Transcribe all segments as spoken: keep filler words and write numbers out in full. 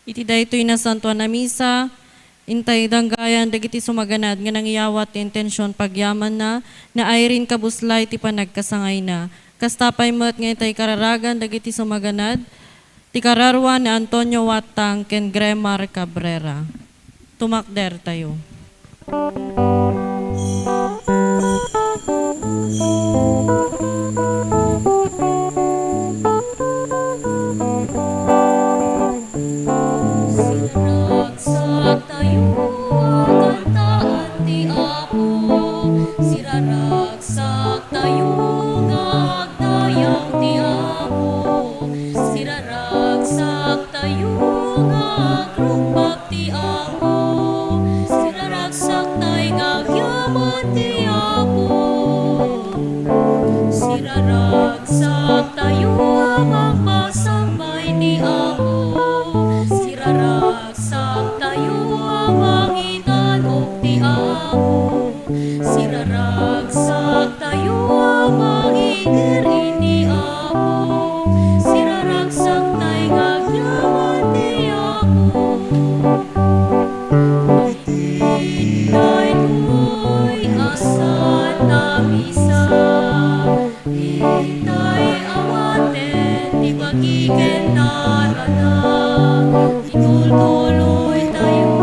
Iti daytoy nasantoan a misa, intay danggayan dagiti sumaganad nga nangiyawat ti intension pagyamanna, naayrin kabuslay ti panagkasangayna. Kasta pay met nga intay kararagan dagiti sumaganad, ti kararua ni Antonio Watang ken Gremar Cabrera. Tumakder tayo. Siraragsak tayo a kantaan ti Apo. Siraragsak tayo nga agdayaw ti Apo. Siraragsak tayo nga agrukbak ti Apo. Siraragsak tay nga agyaman ti Apo. Siraragsak tayo a mangpasambay ti Apo. Siraragsak tayo a mangitan-ok ti Apo. Siraragsak tayo a mangidir iti Apo. Siraragsak tay nga agyaman ti Apo. Iti daytoy a Santa Misa, intay awaten ti bagi ken narana. Itultuloy tayo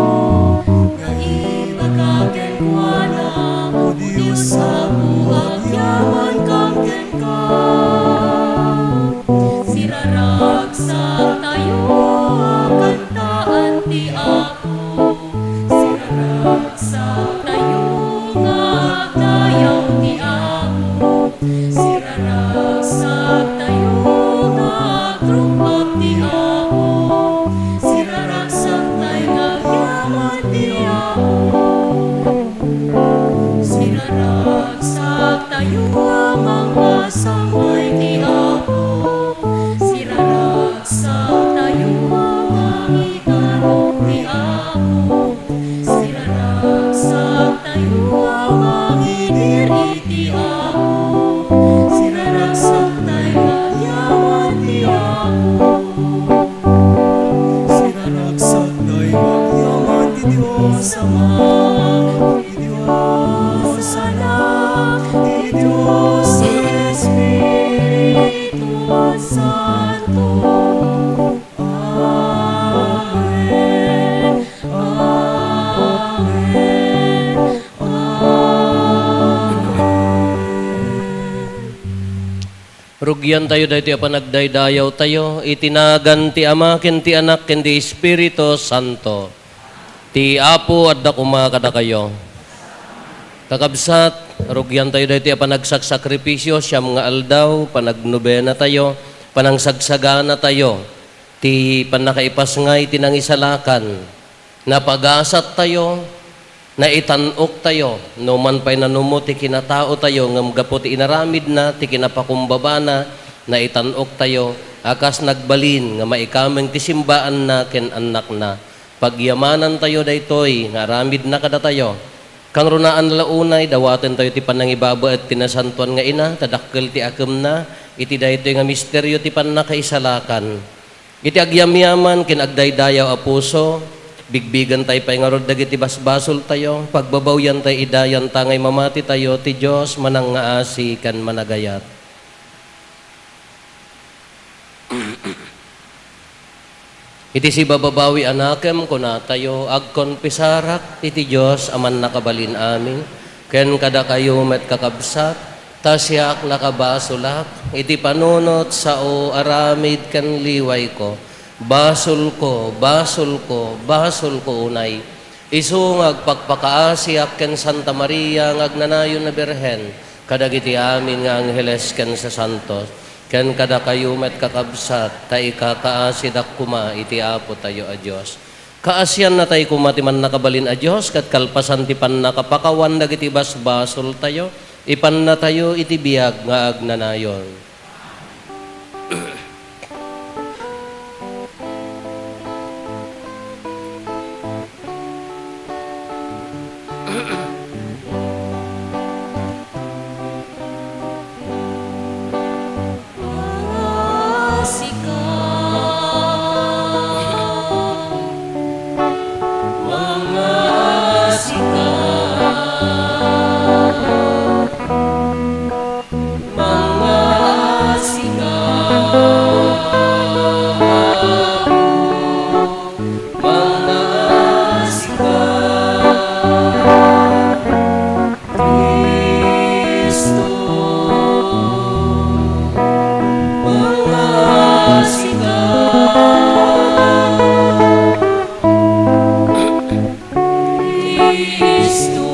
nga ibaga kenkuana, O Dios Apo, agyaman kam kenka. Siraragsak tayo a kantaan ti Apo. Siraragsak tayo nga agdayaw ti Apo. Siraragsak tayo nga agrukbak ti Apo. Siraragsak tay nga agyaman ti Apo. Siraragsak tayo a mangpasambay ti Apo. Siraragsak tayo a mangitan-ok ti Apo. Siraragsak tayo a mangidir iti Apo. Siraragsak tay nga agyaman ti Apo. Siraragsak tay nga agyaman ti Dios Ama, ti Dios Anak, ti Dios Espiritu Santo. Amen. Amen. Amen. Rugian tayo daytoy a panagdaydayaw tayo, iti nagan ti Ama, ken ti Anak, ken ti Espiritu Santo. Ti Apo adda koma kadakayo. Kakabsat, rugian tayo daytoy a panagsaksakripisio, siam nga aldaw, panagnobena tayo, panangsagsagana tayo. Ti pannakaipasngay ti nangisalakan, napagasat tayo, naitan-ok tayo, no man pay nanumo ti kinatao tayo, ngem gapu ti inaramidna, ti kinapakumbabana, naitan-ok tayo, a kas nagbalin nga maikameng ti simbaanna ken annakna. Pagyamanan tayo daytoy nga aramidna kadatayo. Kangrunaan la unay, dawaten tayo ti panangibabaet ti Nasantoan nga Ina, ta dakkel ti akemna, iti daytoy nga misterio ti pannakaisalakan. Iti agyamyaman ken agdaydayaw a puso, bigbigan tay pay ngarud dagiti basbasoltayo, pagbabawian tay ida yantangay mamati tayo, ti Dios manangngaasi ken managayat. Iti sibababawi a nakem, kunatayo, agkonfesarak iti Dios a Mannakabalin-amin, ken kadakayo met, kakabsat, ta siak nakabasolak iti panunot, sao, aramid ken liwayko. Basolko, basolko, basolko unay. Isu nga agpakpakaasiak ken Santa Maria nga agnanayon a Birhen, kadagiti amin nga angheles ken sasantos, ken kadakayo met, kakabsat, ta ikakaasidak koma iti Apotayo a Dios. Kaasiannatay koma ti Mannakabalin a Dios ket kalpasan ti pannakapakawan dagiti basbasoltayo, ipannatayo iti biag nga agnanayon. Sika, Mangngaasim ka, Kristo. Mangngaasim ka, Kristo.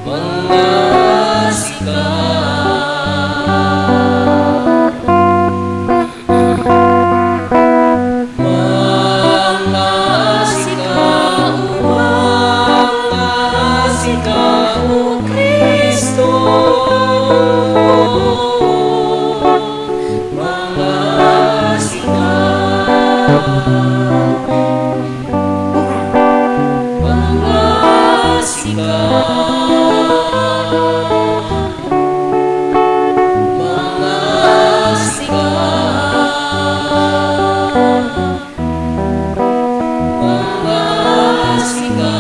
Mangngaasim ka. Mangngaasim ka, o mangngaasim ka, O Kristo. Mangngaasim ka. Mangngaasim ka. Mangngaasim ka. Mangngaasim ka.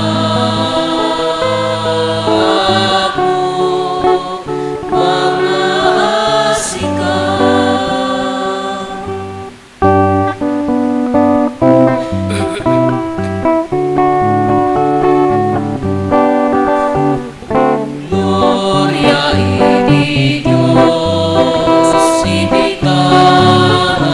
Apo, mangngaasim ka. Gloria iti Dios iti kangatoan.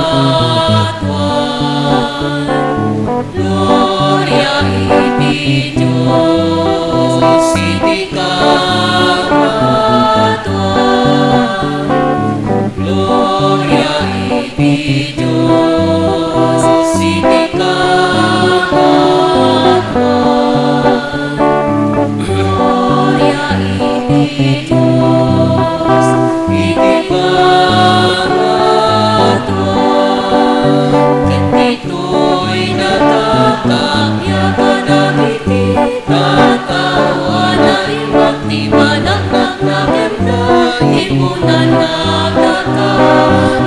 Gloria iti Dios iti kangatoan. Gloria iti Dios iti kangatoan. Gloria iti Dios iti kangatoan. Ket ditoy nataktak ya kadagiti tattao a naimbag ti panagtaktakemda, ipunanna daka,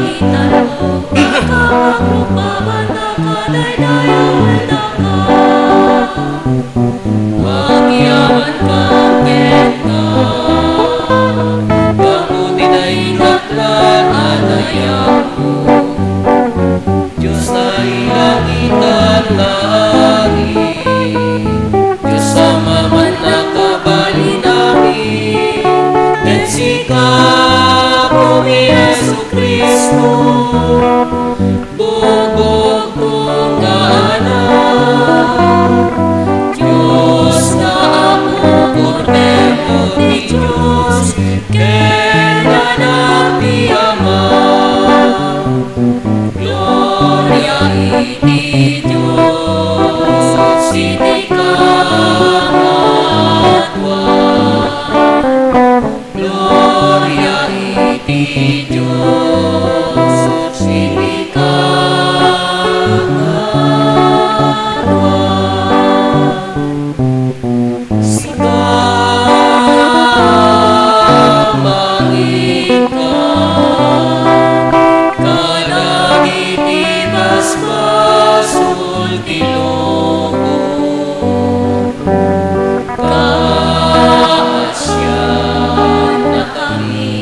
italokka, agrupabandaka, daydayawendaka. Agyamanka kenka, gapu ti nainaklar a dayawmo. Dios a ilangitan nga Ari, Dios a mapan a kabalinami, ket sika, Apomi Jesu-Cristo, bugbugtong nga Anak, Dios nga Apo, Kordero ti Dios, ken Anak ti Ama. Gloria iti Dios iti kangatoan. Gloria iti Dios iti kangatoan. Sika, maikkan kadagiti basbasol ti lubong, kaasiannakami.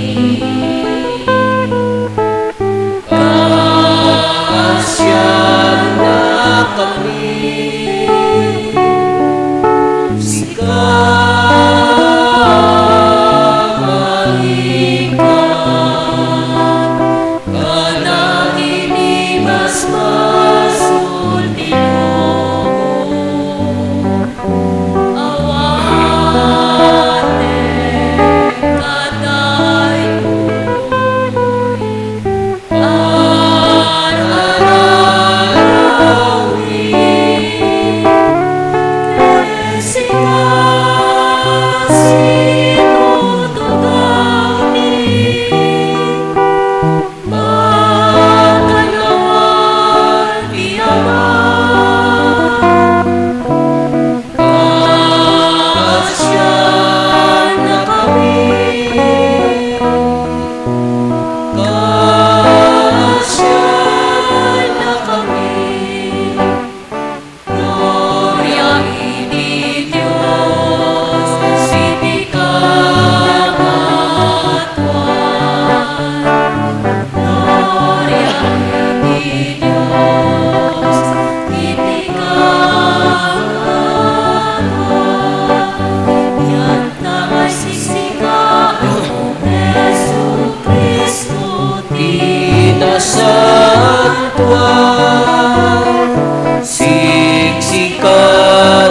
Siksika,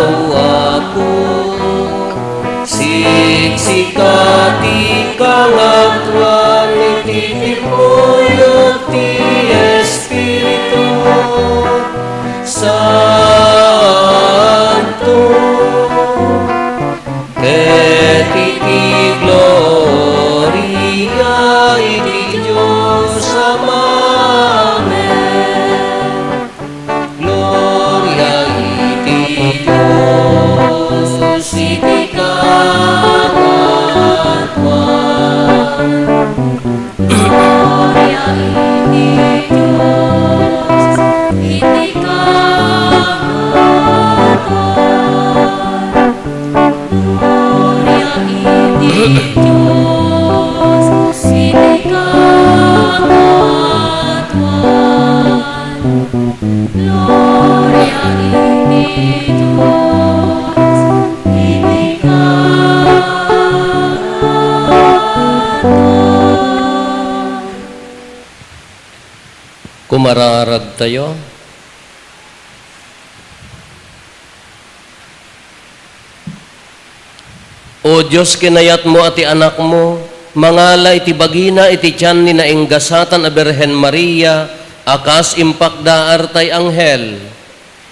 O Apo, siksika ti kangatuan iti timpuyog ti Espiritu Santo. Ket iti gloria iti Dios Ama. Amen. Gloria iti Dios iti kangatoan. Gloria iti Dios iti kangatoan. Gloria iti Dios iti kangatoan. Gloria iti Dios iti kangatoan. Kumararagtayo. O Dios, kinayatmo a ti Anakmo mangala iti bagina iti tian ni nainggasatan a Birhen Maria a kas impakdaar tay anghel.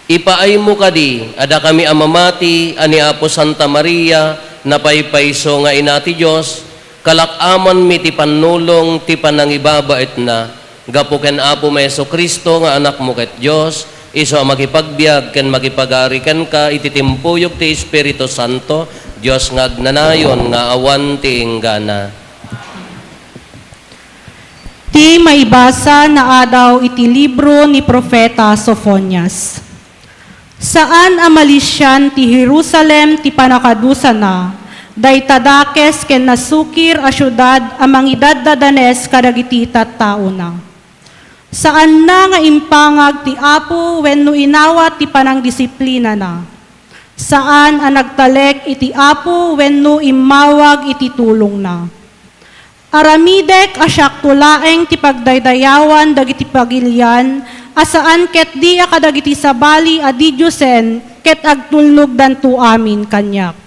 Ipaaymo kadi a dakami a mamati a ni Apo Santa Maria, napaypayso nga ina ti Dios, kalak-amanmi ti pannulong ti panangibabaetna. Gapu ken Apomi Jesu-Cristo nga Anakmo ket Dios, isu a makipagbiag ken makipagari kenka iti timpuyog ti Espiritu Santo, Dios nga agnanayon nga awan ti inggana. Ti maibasa naadaw iti libro ni Profeta Sofonias. Saan a malisian ti Jerusalem ti pannakadusana, dayta dakes ken nasukir a siudad a mangidaddadanes kadagiti tattaona. Saanna nga impangag ti Apo wenno inawat ti panangdisiplinana. Saan a nagtalek iti Apo wenno immawag iti tulongna. Aramidek a siakto laeng ti pagdaydayawan dagiti pagilian a saan ketdi a kadagiti sabali a didiosen ket agtulnogdanto amin kaniak.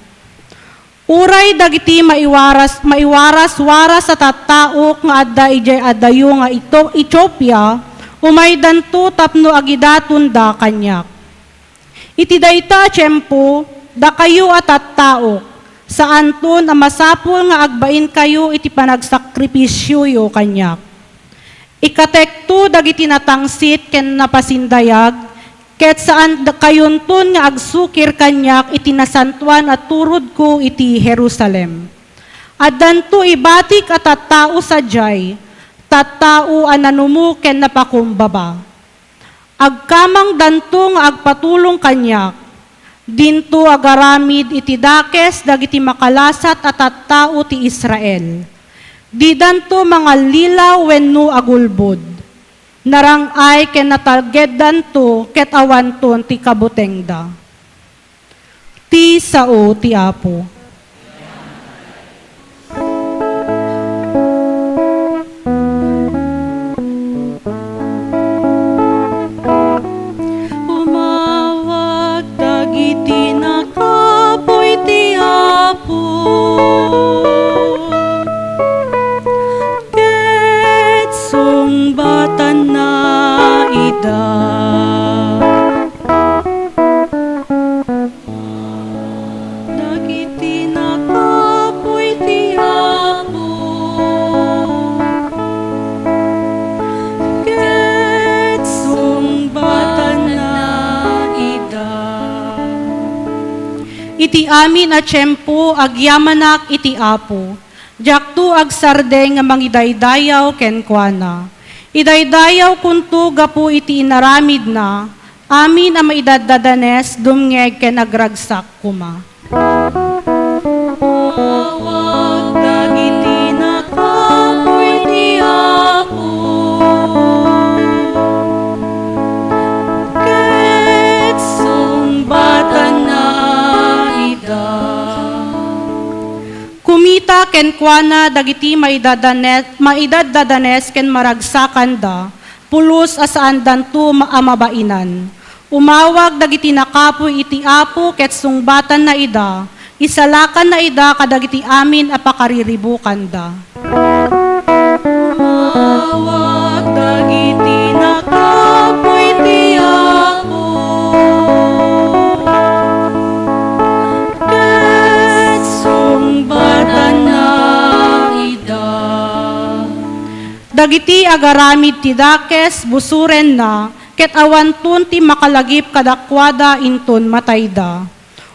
Uray dagiti maiwaras, maiwaras-waras a tattaok nga adda idiay adayo nga Ito-, Etiopia, umaydanto tapno agidatonda kaniak. Iti dayta a tiempo, dakayo a tattaok, saanton a masapul nga agbainkayo iti panagsakripisioyo kaniak. Ikatekto dagiti natangsit ken napasindayag, ket saankayonton nga agsukir kaniak iti nasantoan a turodko iti Jerusalem. Addanto ibatik a tattao sadiay, tattao a nanumo ken napakumbaba. Agkamangdanto nga agpatulong kaniak. Dinto agaramid iti dakes dagiti makalasat a tattao ti Israel. Didanto mangallilaw wenno agulbod. Narang-ay ken natalgeddanto ket awanton ti kabutengda. Ti sao ti Apo. Umawag dagiti nakapuy ti Apo, ket sungbatanna ida. Dagiti nakapuy ti Apo, ket sungbatanna ida. Iti amin a tiempo, agyamanak iti Apo. Diakto agsardeng nga mangidaydayaw kenkuana. Idaydayawkonto gapu iti inaramidna, amin a maidaddadanes, dumngeg ken agragsak koma. Umawag dagiti nakapuy ti Apo, ket sungbatanna ida. Kumita kenkuana dagiti maidadane-, maidaddadanes ken maragsakanda, pulos a saandanto ma-, a mabainan. Umawag dagiti nakapuy iti Apo ket sungbatanna ida, isalakanna ida kadagiti amin a pakariribukanda. Umawag dagiti nakapuy iti Apo, ket sungbatanna ida. Dagiti agaramid ti dakes, busorenna, ket awanton ti makalagip kadakuada inton matayda.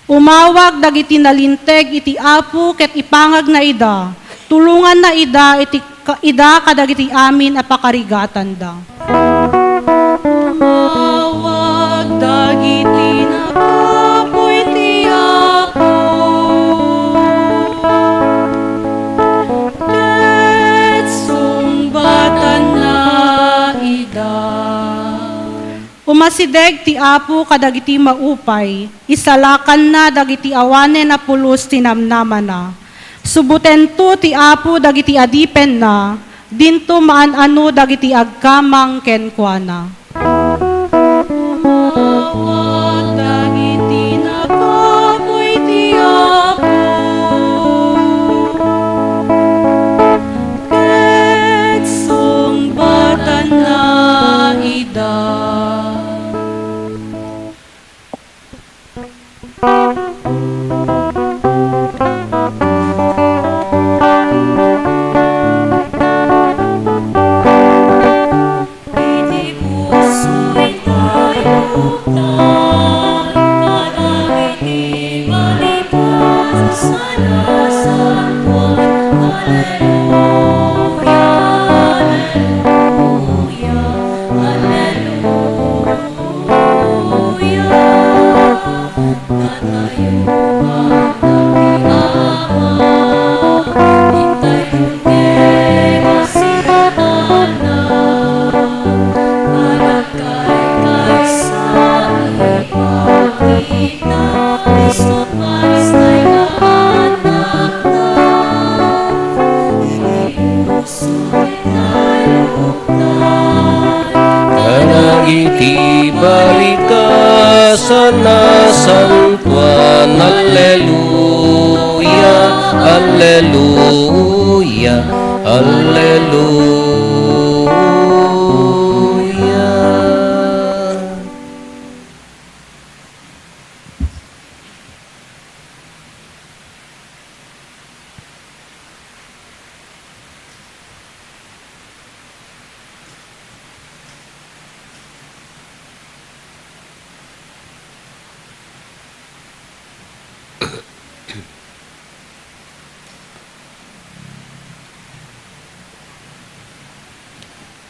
Umawag dagiti nalinteg iti Apo ket ipangagna ida, tulonganna ida iti ka-, ida kadagiti amin a pakarigatanda. Umawag dagiti nakapuy ti Apo, ket sungbatanna ida. Umasideg ti Apo kadagiti maupay, isalakanna dagiti awanen a pulos ti namnamana. Subutento ti Apo dagiti adipenna, dinto maan-ano dagiti agkamang kenkuana. Umawag dagiti nakapuy ti Apo, ket sungbatanna ida. Iti puso, iti lubong, kadagiti balikas a nasantoan. Alleluia, alleluia, alleluia. Datayo nga ti Ama, intay dunte a siratanan, a nagkaykaysa ipakita, Cristo Christ nga Anakna. Iti puso, iti lubong, kadagiti balikas a nasantoan. Alleluia, alleluia, alleluia.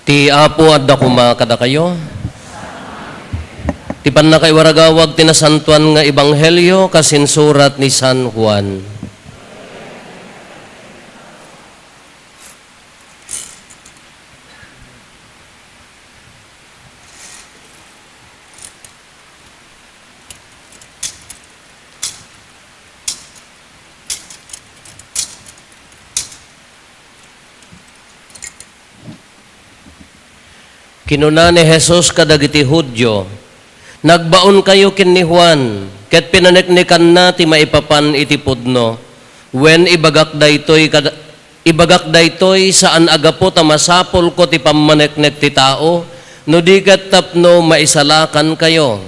Ti Apo adda koma kadakayo. Ti pannakaiwaragawag ti Nasantoan nga Ebanghelio kas insurat ni San Juan. Kinuna ni Jesus kadagiti Judio, "Nagbaonkayo ken ni Juan, ket pinaneknekanna ti maipapan iti pudno. Wen, ibagak daytoy kad-, ibagak daytoy saan a gapu ta masapulko ti pammaneknek ti tao, no di ket tapno maisalakankayo.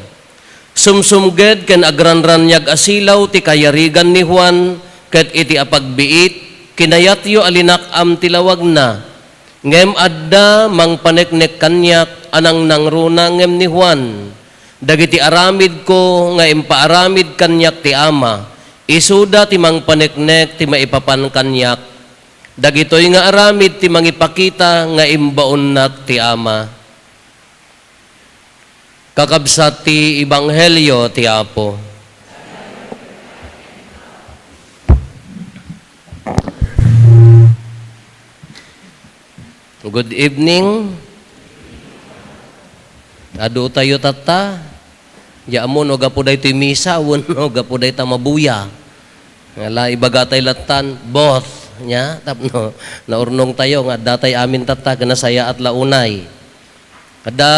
Sumsumged ken agranraniag a silaw ti kayarigan ni Juan, ket iti apagbiit, kinayatyo a linak-am ti lawagna. Ngem adda mangpaneknek kaniak a nangnangruna ngem ni Juan. Dagiti aramidko nga impaaramid kaniak ti Ama, isuda ti mangpaneknek ti maipapan kaniak. Dagitoy nga aramid ti mangipakita nga imbaonnak ti Ama." Kakabsat ti Ebanghelio ti Apo. Good evening. Adu tayo tatta. Di ammo no gapu daytoy misa, wenno gapu dayta mabuya. Nga la, ibaga tay lattan, both, nya, tapno naurnong tayo nga adda tay amin tatta, ken nasayaat la unay. Adda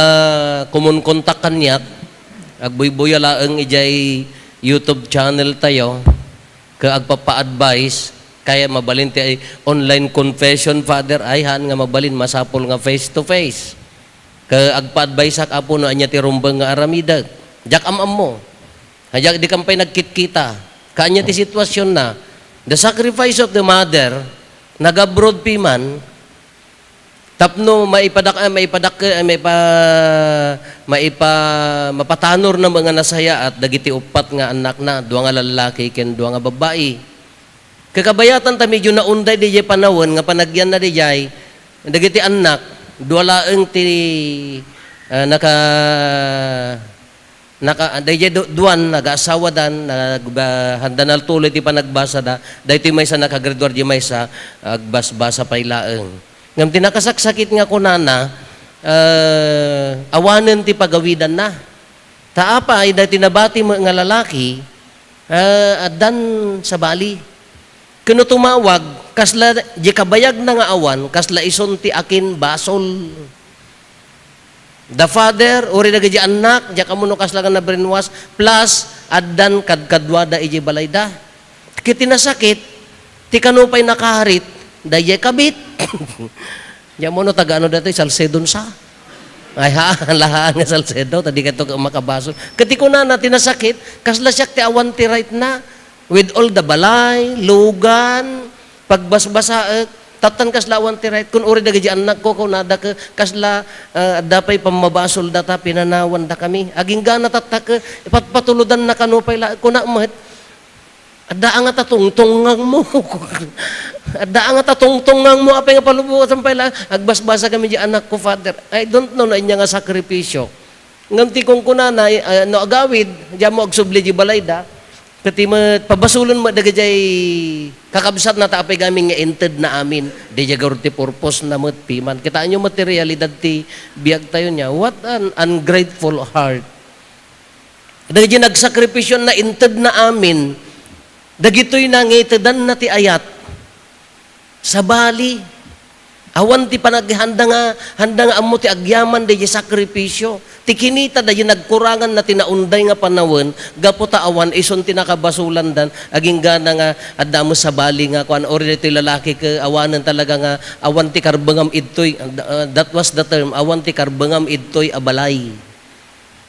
kumunkontak kaniak, agbuybuya laeng idiay YouTube channel tayo, ket agpapa-advise, kaya mabalin ti ay online confession, Father, ay haan nga mabalin, masapul nga face to face. Ket agpa-adviseak, Apo, no ania ti rumbeng nga aramidek. Diak am-ammo. Ay, diak, dikam pay nagkitkita. Kaanya ti situasionna. The sacrifice of the mother, nag-abroad piman, tapno maipadak-, ah, maipadak-, ah, maipa-, maipa-, mapatanorna met nga nasayaat dagiti uppat nga annakna, dua nga lallaki ken dua nga babbai. Kakabayatan ta medyo naunday diay panawen nga panagyanna diay, dagiti annak, dua laeng ti, ah, naka-, Naka-, daydiay du-, duan, nagaasawadan, nag-, ah, handa naltuloy ti panagbasada. Daytoy maysa nakagraduar, di maysa, agbasbasa pay laeng. Ngem ti nakasaksakit nga kunana, ah, awanen ti pagawidanna. Ta apay, daytoy nabati met nga lalaki, ah, addan sabali. Ken no tumawag, kasla, di kabayagna nga awan, kasla isun ti akin basol. The father, uri dagiti annak, diak ammo no kasla nga na-brainwash, plus addan kadkaduada idiay balayda. Ket ti nasakit, ti kano pay nakarit, daydiay kabit. Diak ammo no taga ano daytoy, Salcedon sa. Ay, haan, lahaan nga Salcedo, ta dikayto makabasol. Ket ti kunana, ti nasakit, kasla siak ti awan ti right na, with all the balay, lugan, pagbasbasaek, tattan kasla awan ti right. Kun uri dagiti annakko, kunada ket kasla, ah, adda pay pammabasol data, pinanawandakami. Aginggana tatta ket patpatulodanna kano pay la, kuna met, "Adda nga ta tungtungngangmo." "Adda nga ta tungtungngangmo, apay nga palubosan pay la, agbasbasakami di anakko, Father." I don't know no ania nga sakripisio. Ngem ti kunkunana, ah, no agawid, diammo agsubli di balayda, ket ti met, pabasolen met dagijay kakabsatna ta apay gamin nga intedna amin, daydiay garud ti purposena met piman. Kitaenyo met ti realidad ti biagtayo nia. What an ungrateful heart. Dagijay nagsakripisio na intedna amin, dagitoy nangitedanna ti ayat. Sabali, awan ti panag-, handa nga, handa nga ammo ti agyaman daydiay sakripisio. Ti kinita daydiay nagkuranganna ti naunday nga panawen, gapu ta awan isun ti nakabasolandan, aginggana nga adda met sabali nga kuan, uri daytoy lalaki ket awanen talaga nga awan ti karbengam idtoy, uh, that was the term, awan ti karbengam idtoy a balay.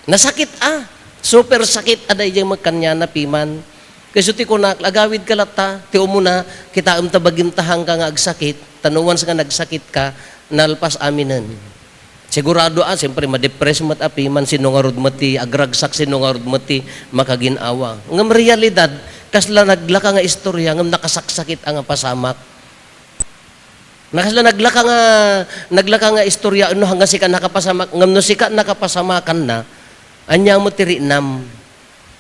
Nasakit a. Super sakit a daydiay met kaniana piman. Kayso ti kunak, agawidka latta, ti umuna, kitaem ta bagim ta haanka nga agsakit, ta no once nga nagsakit ka, nalpas aminen. Sigurado a, siyempre, madepress met a piman, sino ngarud met ti agragsak, sino ngarud met ti makagin-awa. Ngem realidad, kasla naglaka nga istorya, ngem nakasaksakit a nga pasamak. Nakasla naglaka nga, naglaka nga istorya, no, hanggang sika nakapasamak, ngem no sika nakapasamakanna, ania met ti rinam?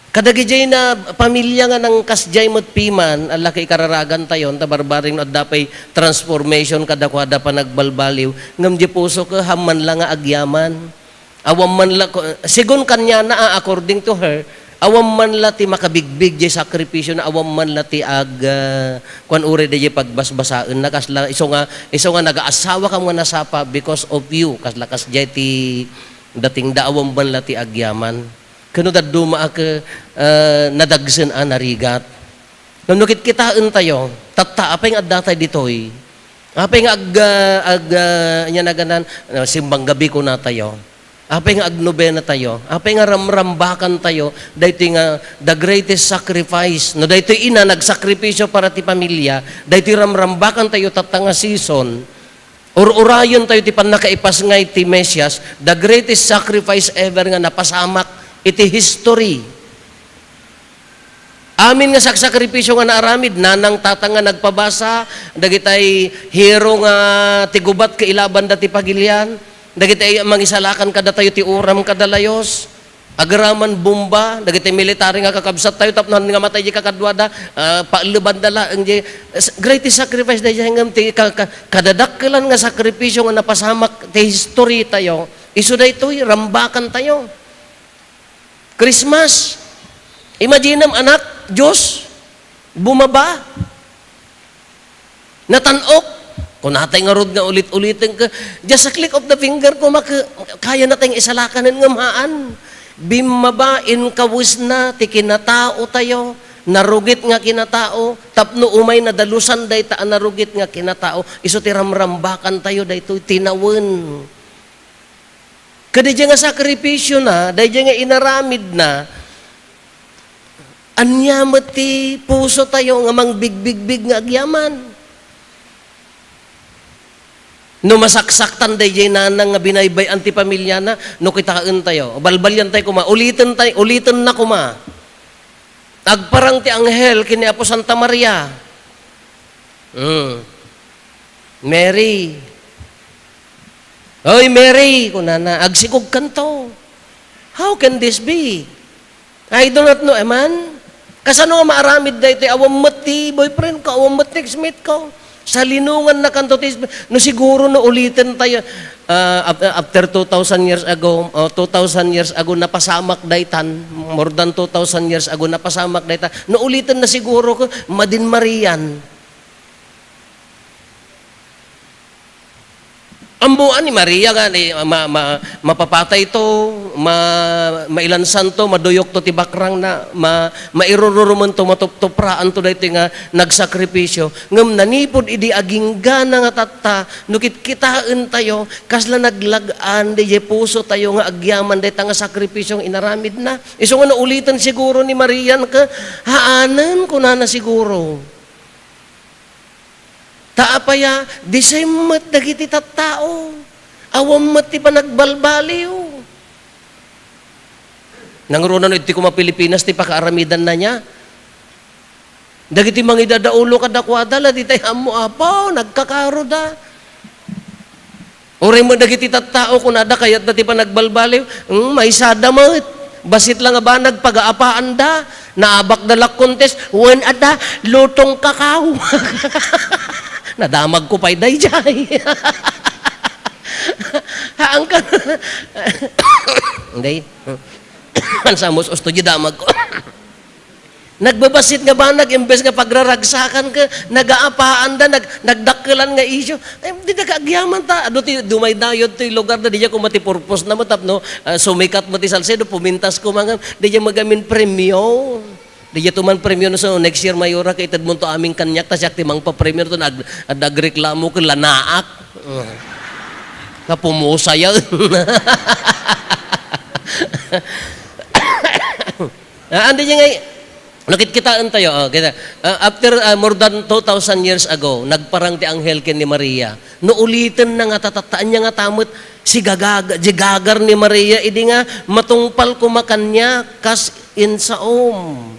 Kadagijay na pamilya nga nangkasdiay met piman, allaka ikararagantayo, ta barbareng no adda pay transformation kadakuada panagbalbaliw, ngem di puso ket haan man la nga agyaman. Awan man la, segun kaniana, ah, according to her, awan man la ti makabigbig jay sakripisio na, awan man la ti ag-, ah, kuan, uray dayjay pagbasbasaenna, kasla isu nga, isu nga nagaasawakam nga nasapa because of you, kasla kasjay ti datingda, awan man la ti agyaman. Ket no dadduma a ke-, ah, nadagsen a narigat. Ngem no kitkitaentayo, tatta, apay nga addatay ditoy? Apay nga ag-, ah, ag-, ah, ania naganan, ah, simbang gabi kunatayo? Apay nga agnobenatayo? Apay nga ramrambakantayo daytoy nga the greatest sacrifice? No daytoy ina nagsakripisyo para ti pamilya, daytoy ramrambakantayo tatta nga season, ur-urayentayo ti pannakaipasngay ti Mesias, the greatest sacrifice ever nga napasamak iti history. Amin nga saksakripisyo nga naaramid, nanang, tatang nga nagpabasa, dagitay hero nga ti gubat kailabanda ti pagilian, dagitay mangisalakan kadatayo ti uram kada layos, agraman bomba, dagitay military nga kakabsattayo, tapno haan nga matay di kakaduada, ah, paellebanda laeng di, s-, greatest sacrifice dayjay ngem ti ka-, ka-, kadadakkelan nga sakripisyo nga napasamak ti history tayo, isu daytoy, rambakantayo. Christmas. Imaginem, anak, Dios, bumaba. Natan-ok. Kunatay ngarud nga ulit-uliten ka, just a click of the finger, kuma-, kayana tay nga isalakanen ngem haan. Bimmaba, inkawesna ti kinataotayo, narugit nga kinatao, tapno umay nadalusan dayta a narugit nga kinatao, isu ti ramrambakantayo daytoy, tinawen. Kadaydiay nga sakripisiona, daydiay nga inaramidna, ania met ti pusotayo nga mangbigbigbig nga agyaman? No masaksaktan daydiay nanang nga binaybay-an ti pamiliana, no kitaentayo, balbaliantayo koma, uliten tay-, ulitenna koma. Agparang ti anghel ken ni Apo Santa Maria. Mm. "Mary. Oy, Mary," kunana, "agsikogkanto. How can this be? I do not know a man." Kasano nga maaramid daytoy? Awan met ti boyfriend ko, awan met ti ex-mate ko. Salinungan na kanto ti, no siguro no uliten tayo, ah, af-, after two thousand years ago, o two thousand years ago, napasamak daytan, more than two thousand years ago, napasamak daytan. No uliten na siguro ko, madin Marian. Ammoan ni Maria nga ni, ma-, ma-, mapapatay to, ma-, mailansan to, maduyok to ti bakrang na, ma-, mairururumen to, matuptupraan to daytoy nga nagsakripisyo. Ngem nanipud idi aginggana nga tatta, no kitkitaentayo, kasla naglag-an daydiay pusotayo nga agyaman dayta nga sakripisyong inaramidna. Isu nga nauliten siguro ni Marian ka, haanen, kunana siguro. Ta apay a, the same met dagiti tattao. Awan met ti panagbalbaliw. Nangruna no, iti koma Pilipinas, ti pakaaramidanna nia. Dagiti mangidadaulo kadakuada, la ditay ammo, apo, nagkakaroda. Uray met dagiti tattao, kunada, kayatda ti panagbalbaliw, "Hmm, maysada met. Bassit la nga banag, pagaapaanda. Naabakda la contest, wen adda, lutong kakao." Nadamagko pay daydiay. Haan ka. Hindi. Ansa mus-usto di damagko. Nagbabassit nga banag, imbes nga pagraragsakan ka, nagaapaanda, nag-, nagdakkelan nga isyu. Ay, di na kaagyaman ta. Adu ti dumaydayod ti lugar na, di niya kuma ti purpose na mo, tapno, ah, sumikat mo ti Salcedo, pumintas ko mga, di niya magamin premyo. Di niya tuman premyo na, so next year, Mayora, kaited mo to aming kanyak, ta siak ti mangpapremyo to, nag-, nagreklamo ka, lanaak. Nga pumusaya. Ah, andi niya ngay-, nakit-kitaan tayo, oh, kita. Ah, after, ah, more than two thousand years ago, nagparang ti anghel ken ni Maria. No uliten na nga tatattaan niya nga tamet, si gagaga-, di gagar ni Maria, idi nga matungpal kuma kaniak, kas insaom.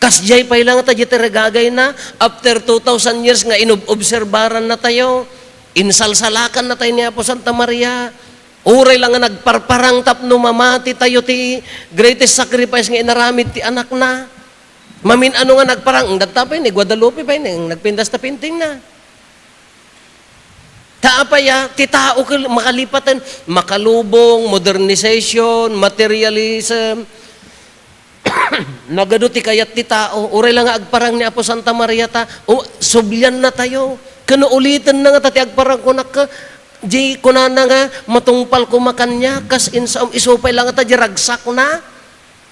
Kasdiay pay lang ta, di ti ragagayna, after two thousand years nga inob-, obserbaran na tayo, insalsalakan na tayo ni Apo Santa Maria, Uray la nga nagparparang tapno mamati tayo ti greatest sacrifice nga inaramid ti Anakna. Mamin-ano nga nagparang, datta pay ni Guadalupe pay ni, nagpintas ta painting na. Ta apay a, ti tao kel-, makalipaten, makalubong, modernization, materialism, nagadu ti kayat ti tao, uray la nga agparang ni Apo Santa Maria ta, o, sublian na tayo. Ken no uliten na nga ta ti agparang kunak, di kunana nga, matungpal kuma kaniak, kas insaom, isu pay la nga ta di ragsak na.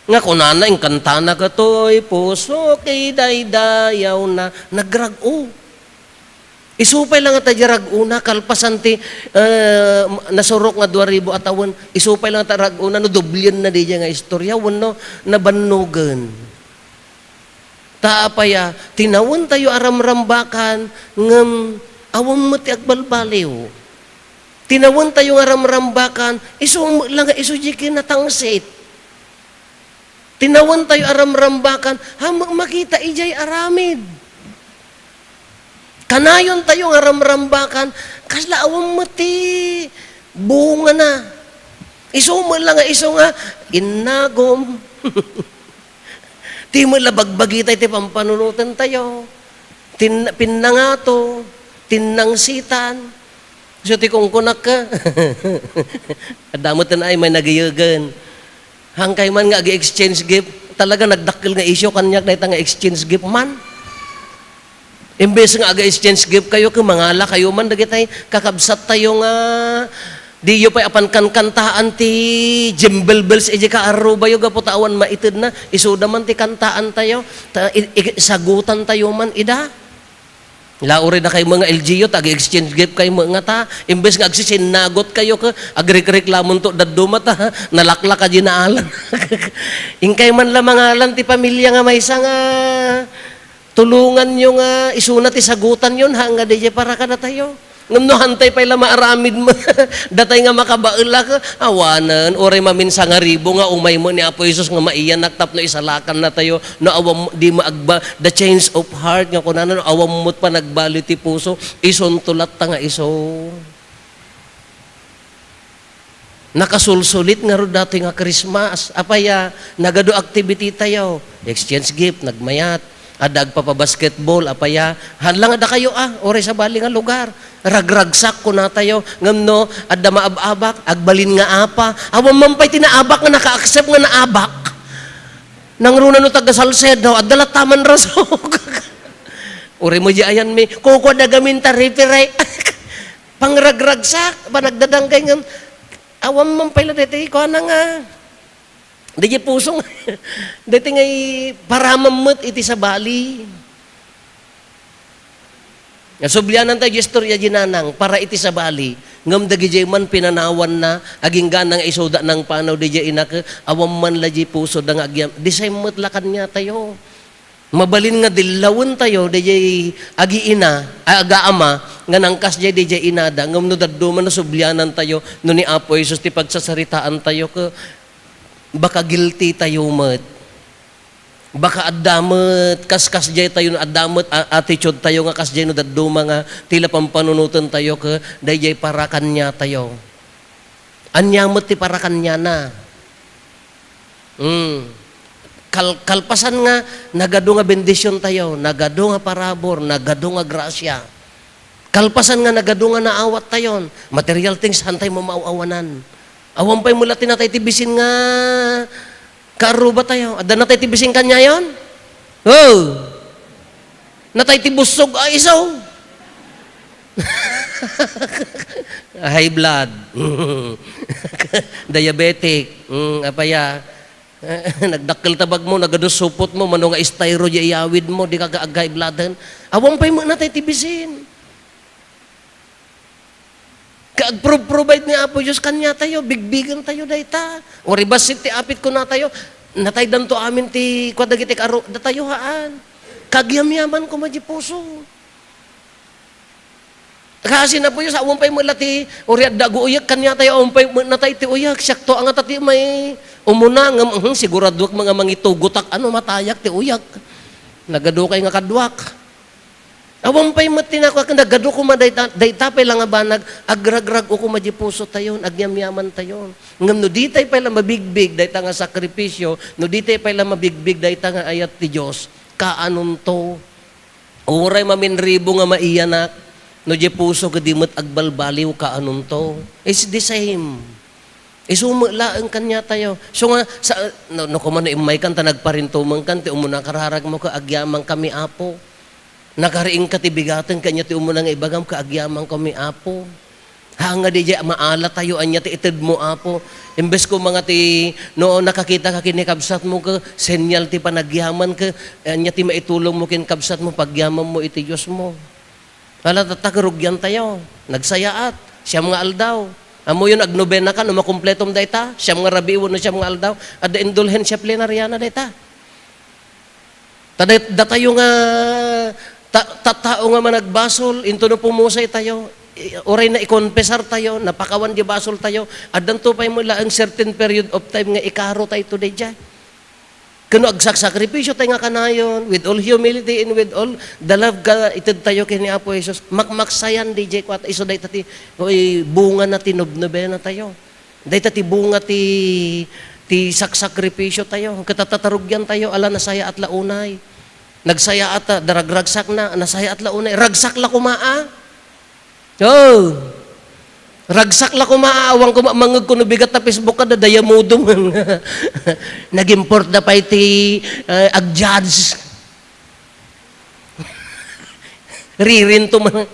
Nga kunana, inkantana katoy, puso, kay daydayaw na, nagrag-o. Isu pay la nga ta di rag-una, kalpasan ti, eh, nasurok nga dua ribu a tawen. Isu pay la nga ta rag-una, no, doblien na di nga istorya, wenno nabannogen. Ta apay a, tinawen tayo a ramrambakan, ngem awan met ti agbalbaliw. Tinawen tayo nga ramrambakan, isu met la nga isu di kinatangsit. Tinawen tayo a ramrambakan, ha, ma-, makita idiay aramid. Kanayon tayo nga ramrambakan, kasla awan met ti bungana. Isu met la nga isu nga, innagom. Ti met la bagbagita iti pampanunoten tayo. Tin-, pinnangato, tinnangsitan. So, ti kungkunak ka. Adda met ay may nagiyegen. Hangkay man nga agi-exchange gift, talaga nagdakkel nga isyu kaniak dayta nga exchange gift man. Imbes nga aga-exchange gift kayo, ket mangala kayo man dagitay kakabsat tayo nga diyo pay apan kankantaan ti jingle bells iti kaarrubayo gapu ta awan maitedna, isuda man ti kantaan tayo, ta i-, i-, sagutan tayo man ida. La, uray da kay mga L G U, ta ag-exchange gift kay mga ta, imbes nga agsisinnagot kayo, ka, agrekreklamon to, dadduma ta, nalaklak a di naalan. Inkay man la mangalan ti pamilya nga maysa nga, tulonganyo nga isuna ti sagutanyo, ha, nga diay para kadatayo. Ngem no hantay pay la maaramid mo, datay nga makabaelak, awanen, uray mamin sangaribo nga umay mo ni Apo Jesus nga maiyanak tapno isalakan natayo, no awam, di maagba, the change of heart nga kunana, no awam mo't panagbaliw ti puso, isunto latta nga isu. Nakasulsulit ngarud datoy nga Christmas. Apay a, nagadu activity tayo. Exchange gift, nagmayat. Adda agpapabasketball, apay a, haan lang adda kayo a, uray sabali nga lugar. Ragragsak, kuna tayo. Ngem no, adda maab-abak, agbalin nga apa. Awan man pay ti naabak nga naka-accept nga naabak. Nangruna no taga Salcedo, adda latta man rasok. Uray mo di ayan mi, kukua da gamin ta referee. Pangragragsak, panagdadanggay ngem, awan man pay la daytoy kuana nga, daytoy puso nga, daytoy nga i-, paramam met iti sabali. Nga sublianan tayo di istorya di nanang, para iti sabali, ngem dagidiay man pinanawanna, agingga nga isuda nangpanaw didiay ina ket, awan man la di puso da nga agyam-, di same met la kaniatayo. Mabalin nga dillawen tayo, daydiay agiina, a-, agaama, nga nangkasdiay daydiay inada, ngem no dadduma no sublianan tayo, no ni Apo Jesus ti pagsasaritaan tayo, ke, baka guilty tayo met. Baka adda met, kaskasdiay tayo, adda met a-, attitude tayo nga kasdiay no dadduma nga tila pampanunoten tayo, ke, daydiay para kaniatayo. Ania met ti para kaniana? Hmm. Kal-, kalpasan nga nagadu nga bendision tayo, nagadu nga parabur, nagadu nga grasia. Kalpasan nga nagadu nga naawat tayon, material things, hantay mo maaw-awanan. Awan pay met la ti natay ti bisin nga kaarruba tayo. Adda natay ti bisin kaniayon? Oh! Natay ti bussog a isu. High blood. Diabetic. Mm, apaya. Nagdakkel ta bagmo, nagadu supot mo, mano nga styro di iyawid mo, di ka ag-high blood hen. Awan pay met natay ti bisin. Ka agpro-provide ni Apo Dios kaniatayo, bigbigen tayo dayta. Uray bassit ti apit kunatayo, nataydanto amin ti kua dagiti karo-, datayo haan. Kagyamyaman koma di puso. Kaasi ni Apo Dios, awan pay met la ti, uray adda aguuyek kaniatayo, awan pay met natay ti uyek, siakto a ngata ti may umuna, ngem, mhm, siguraduek nga mangitugotak, ano, matayak ti uyek. Nagadukay nga kaduak. Awan pay met ti nakuak, nagadu koma dayta, dayta pay la nga banag, agragrag-o koma di puso tayon, agyamyaman tayon. Ngem no ditay pay la mabigbig dayta nga sakripisio, no ditay pay la mabigbig dayta nga ayat ti Dios, kaanonto? Uray maminribo nga maiyanak, no di puso ket di met agbalbaliw, kaanonto? It's the same. Isu met laeng kaniatayo. So nga, sa, no, no, koma no immaykan ta nagparintumengkan, ti umuna kararagmo, "Kaagyaman kami, Apo." Nakariingka ti bigaten, kanian ti umuna nga ibagam, "Kaagyaman kami, Apo." Ha, nga di maala tayo, ania ti itedmo, Apo. Imbes koma nga ti, no, nakakita ka ken ni kabsatmo, ke, senyal ti panagyaman, ke, ania ti maitulongmo ken kabsatmo, pagyamanmo iti Diosmo. Ala, tatta, karugian tayo. Nagsayaat. Siam nga aldaw. Ammoyon, agnobena ka, no makumpletom dayta, siam nga rabii wenno siam nga aldaw, adda indulhensia plenariana dayta. Ta day-, datayo nga ta-, tattao nga managbasol, into no pumusay tayo, i-, uray na ikonpesar tayo, napakawan di basol tayo, addanto pay met laeng certain period of time nga ikaro tayo to daydiay. Ken no agsaksakripisyo tayo nga kanayon, with all humility and with all the love nga ited tayo ken ni Apo Jesus, makmaksayan daydiay kuat, isu dayta ti, oy, bunga na ti nobnobena tayo. Dayta ti bunga ti, ti saksakripisyo tayo. Ket tatta, karugian tayo, ala, nasayaat la unay. Nagsayaat ta, daragragsak na, nasayaat la unay. Ragsak la koma a. Oh. Ragsak la koma a, awan koma mangngeg ko no bigat ta Facebook ka, dadayamudom. Nag-import da pay ti, eh, ag-judge. Ririnto man,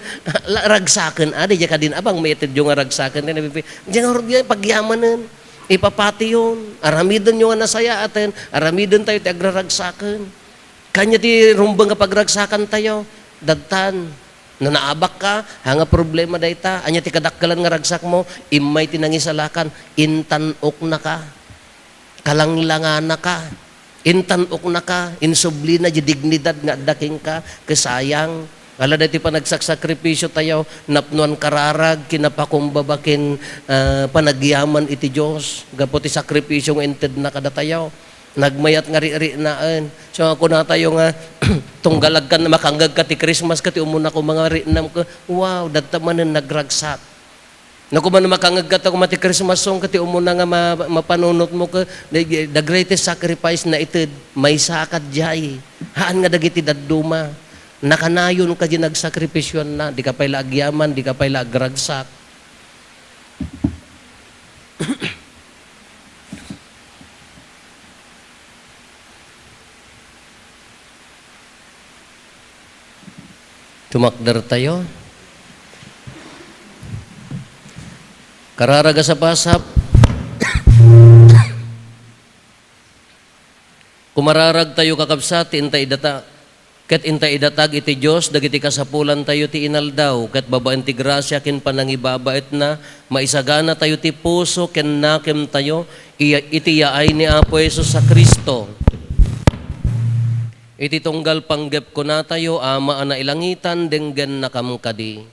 la-, ragsaken, adi, diay kadin, abang, maitedyo nga ragsaken, ti nabibi-, diay nga, diay pagyamanen, ipapatiyon, aramidenyo nga nasayaaten, aramiden tayo ti agraragsaken. Kanya ti rumbeng nga pagragsakan tayo, dadtan, no naabak ka, ha nga problema dayta, anya ti kadakkelan nga ragsak mo, immay ti nangisalakan, intan-oknaka. Kalanglanganaka, intan-oknaka, insublina diay dignidad nga adda kenka, ket sayang. Ala daytoy panagsaksakripisyo tayo, napnoan kararag, kinapakumbaba ken, ah, panagyaman iti Dios, gapu ti sakripisyo nga intedna kadatayo. Nagmayat nga ri-, rinaen. So, kunatayo nga, tunggal agkan makangngegka ti Christmas, ket ti umuna koma nga rinam ket, wow, dadta manen nagragsak. No, koma no makangngegka ta koma ti Christmas song ket ti umuna nga ma-, mapanunotmo ket the, the greatest sacrifice naited, maysa kadiay. Haan nga dagiti dadduma. Nakanayon kadi nagsakripisyoanna, dika pay la agyaman, dika pay la agragsak. Tumakder tayo. Kararag a sapasap. Kumararag tayo, kakabsat, ti inta idata-, ket inta idatag iti Dios dagiti kasapulan tayo ti inaldaw, ket babaen ti grasia ken panangibabaetna, maisagana tayo ti puso ken nakem tayo, iya-, iti yaay ni Apo Jesus a Cristo. Iti tunggal panggep kunatayo, Ama a nailangitan, denggennakam kadi.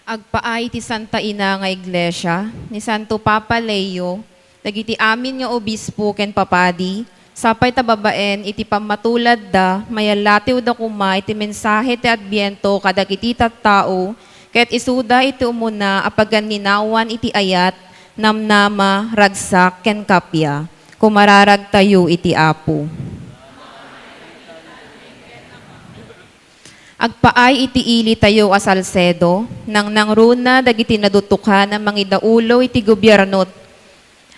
Agpaay ti Santa Ina nga Iglesia, ni Santo Papa Leo, dagiti amin nga obispo ken papadi, sapay ta babaen iti pammatuladda, mayallatiwda koma iti mensahe ti Adbiento kadagiti tattao, ket isuda iti umuna a paganninawan iti ayat, namnama, ragsak, ken kappia. Kumararagtayo iti Apo. Agpaay iti ilitayo a Salcedo, nangnangruna dagiti nadutokan a mangidaulo iti gobierno,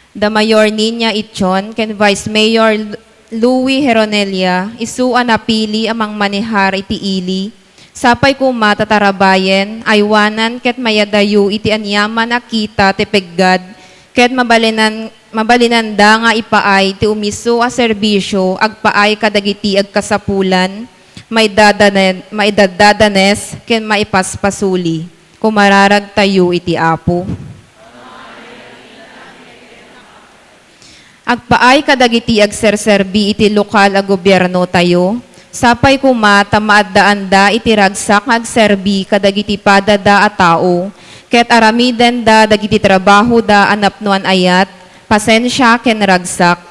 da Mayor Niña Ichon ken Vice Mayor Lu-, Louie Heronelia, isu a napili a mangmanehar iti ili, sapay koma ta tarabayen, aywanan ket mayadayo iti aniaman a kita ti peggad, ket mabalinan-, mabalinanda nga ipaay ti umisu a serbisio agpaay kadagiti agkasapulan, maidadane-, maidadadanes, ken maipaspasuli. Kumararagtayo iti Apo. Agpaay kadagiti agserserbi iti lokal a gobiernotayo, sapay koma ta maaddaanda iti ragsak nga agserbi kadagiti padada a tao, ket aramidenda dagiti trabahoda a napnoan ayat, pasensia, ken ragsak.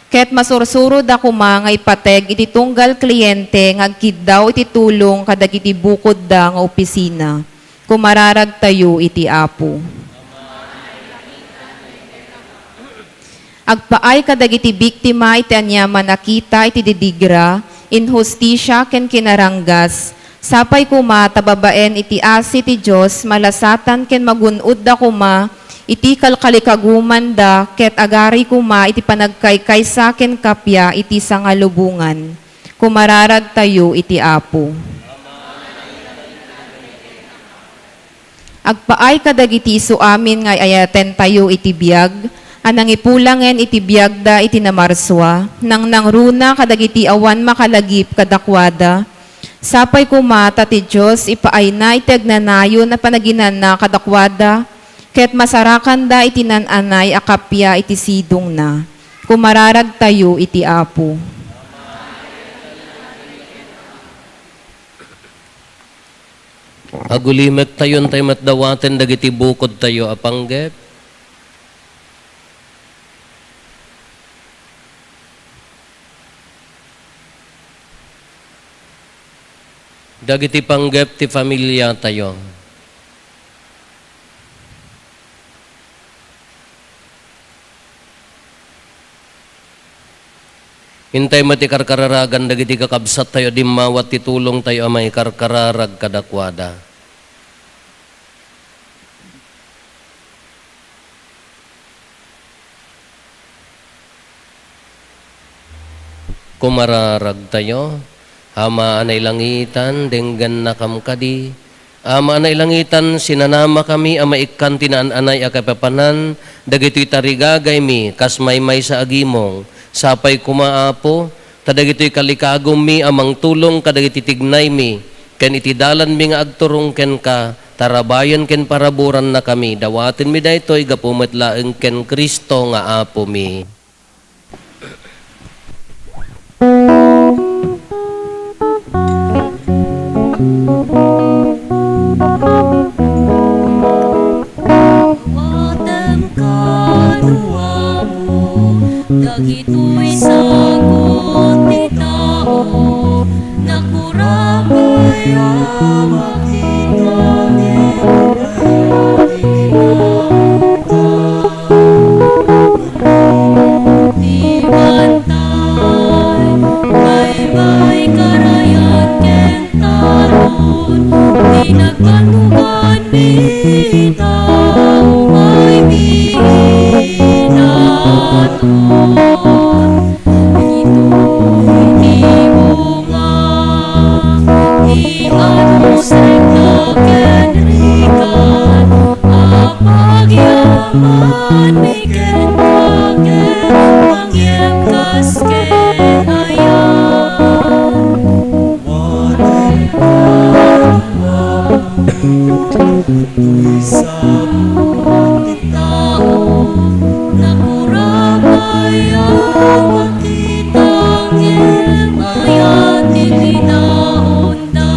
Ket masursuroda koma nga ipateg iti tunggal kliente nga agkiddaw iti tulong kadagiti bukodda nga opisina. Kumararagtayo iti Apo. Agpaay kadagiti biktima iti aniaman a kita iti didigra, inhustisia, ken kinaranggas, sapay koma ta babaen iti asi ti Dios, malasatan ken magun-odda koma iti kalkalikagumanda ket agari koma iti panagkaykaysa ken kappia iti sangalubongan. Kumararagtayo iti Apo. Agpaay kadagiti isu amin nga ay-ayatentayo iti biag a nangipulangen iti biagda iti namarsua, nangnangruna kadagiti awan makalagip kadakuada. Sapay koma ta ti Dios ipaayna iti agnanayon a panaginana kadakuada, ket masarakanda iti naan-anay a kappia iti sidongna. Kumararagtayo iti Apo. Agulimektayon tay met dawaten dagiti bukodtayo a panggep. Dagiti panggep ti familiatayo. Intay met ti karkararagan dagiti kakabsattayo a dimmawat ti tulongtayo a maikarkararag kadakuada. Kumararagtayo, Ama a nailangitan, denggennakam kadi. Ama a nailangitan, sinanamakami a maikkan ti naan-anay a kaipapanan dagitoy tarigagaymi kas maymaysa a gimong. Sapay koma, Apo, ta dagitoy kalikagummi a mangtulong kadagiti tignaymi ken iti dalanmi nga agturong kenka, tarabayen ken paraburannakami. Dawatenmi daytoy gapu met laeng ken Cristo nga Apomi. Awatem kaduamo dagitoy sagut ti tao, nakurapay a makita ni Ti bantay, baybay, karayan, ken talon, ti nagbannogan, mita, umay, miinaton. Ditoy ti bunga ti anus, rikna, ken rigat a pagyamanmi kenka, ken mangyegkas ken ayat. Wadayta, wadayta, wadayta, tao, nakurapay a makita ngem aya ti kinaunda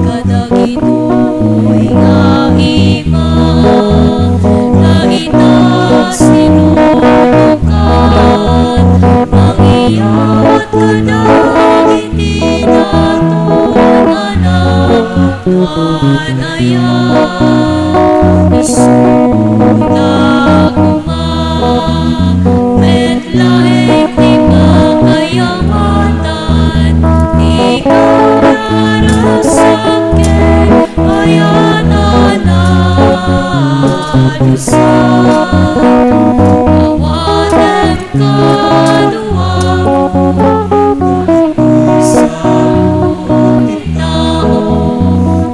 kadagitoy nga ima nga ita sinutukan mangyat kadagiti daton a napanaya. Isuda koma met laeng ti mangayamatan ti kararagsak ken ayan a nadusa. Awatem kadua ti sao,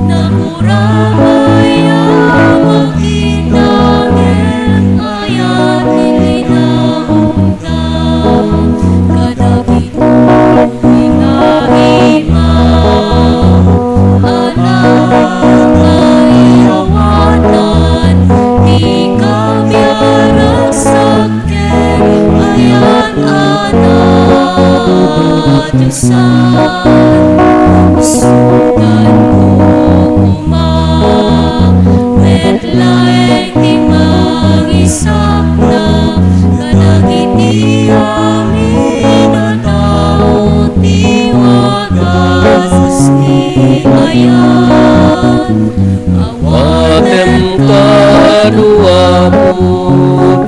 nakurapay a makita ngem aya ti kinaunda kadagitoy nga ima a nangayawatan ti kabiaragsak ken ayan a nadusan. Isuda koma met laeng ti mangisakna kadagiti amin a tao ti wagas ti ayan. Awatem kaduamo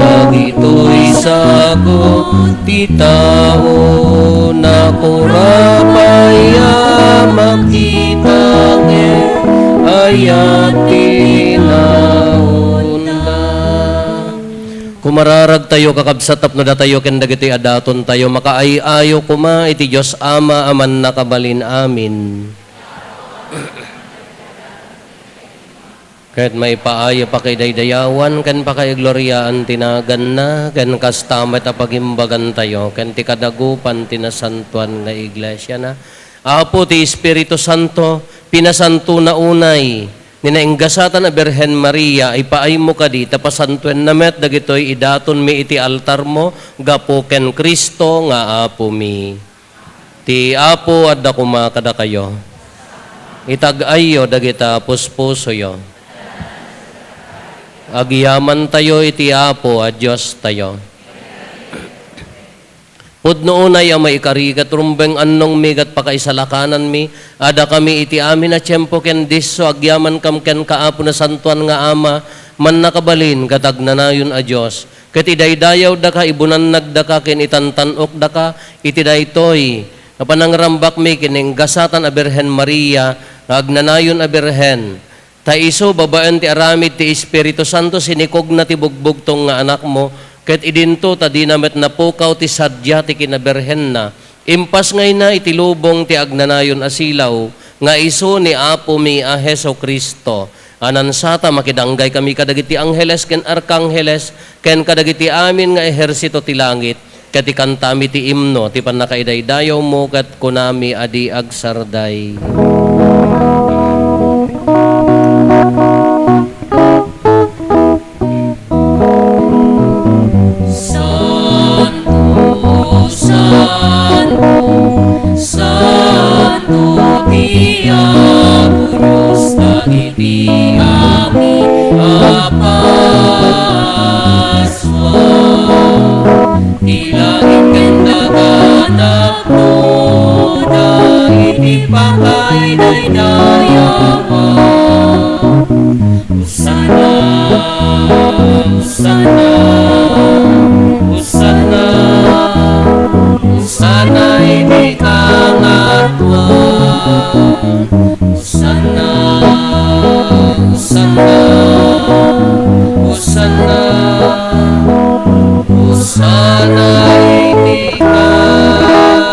dagitoy sagut ti tao, nakurapay a makita ngem aya ti naunda. Kumararagtayo, kakabsat, tapno datayo ken dagitoy a datontayo makaay-ayo koma iti Dios Ama a Mannakabalin. Amen. Ket maipaay a pakidaydayawan ken pakaigloriaan ti naganna, ken kasta met a pagimbagantayo ken ti kadagupan ti nasantoan nga iglesiana. Apo ti Espiritu Santo, pinasantona unay ni nainggasatan a Birhen Maria, ipaaymo kadi ta pasantoenna met dagitoy idatonmi iti altarmo gapu ken Cristo nga Apomi. Ti Apo adda koma kadakayo. Itag-ayyo dagita puspusoyo. Agyamantayo iti Apo a Diostayo. Pudno unay a maikari ket rumbeng annongmi ket pakaisalakananmi a dakami iti amin a tiempo ken disso agyamankam kenka, Apo, nasantoan nga Ama, mannakabalin ket agnanayon a Dios. Ket idaydayawdaka, ibunannagdaka ken itantan-okdaka iti daytoy nga panangrambakmi ken nainggasatan a Birhen Maria nga agnanayon a Birhen. Ta isu, babaen ti aramid ti Espiritu Santo, sinikogna ti bugbugtong nga Anakmo, ket idinto ta dina met napukaw ti sadia ti kinabirhenna. Impasngayna iti lubong ti agnanayon a silaw nga isu ni Apomi a Jesu-Cristo, a nansata makidanggay kami kadagiti angheles ken arkangheles ken kadagiti amin nga ehersito ti langit, ket ikantami ti imno ti pannakaidaydayawmo ket kunami a di agsarday. Santo, santo, santo ti Apo Dios dagiti amin a Pasua. Ti langit ken daga napnoda iti pakaidaydayawan. Hosanna, Hosanna, Hosanna, Hosanna iti kangatoan. Hosanna, Hosanna, Hosanna, Hosanna iti kangatoan.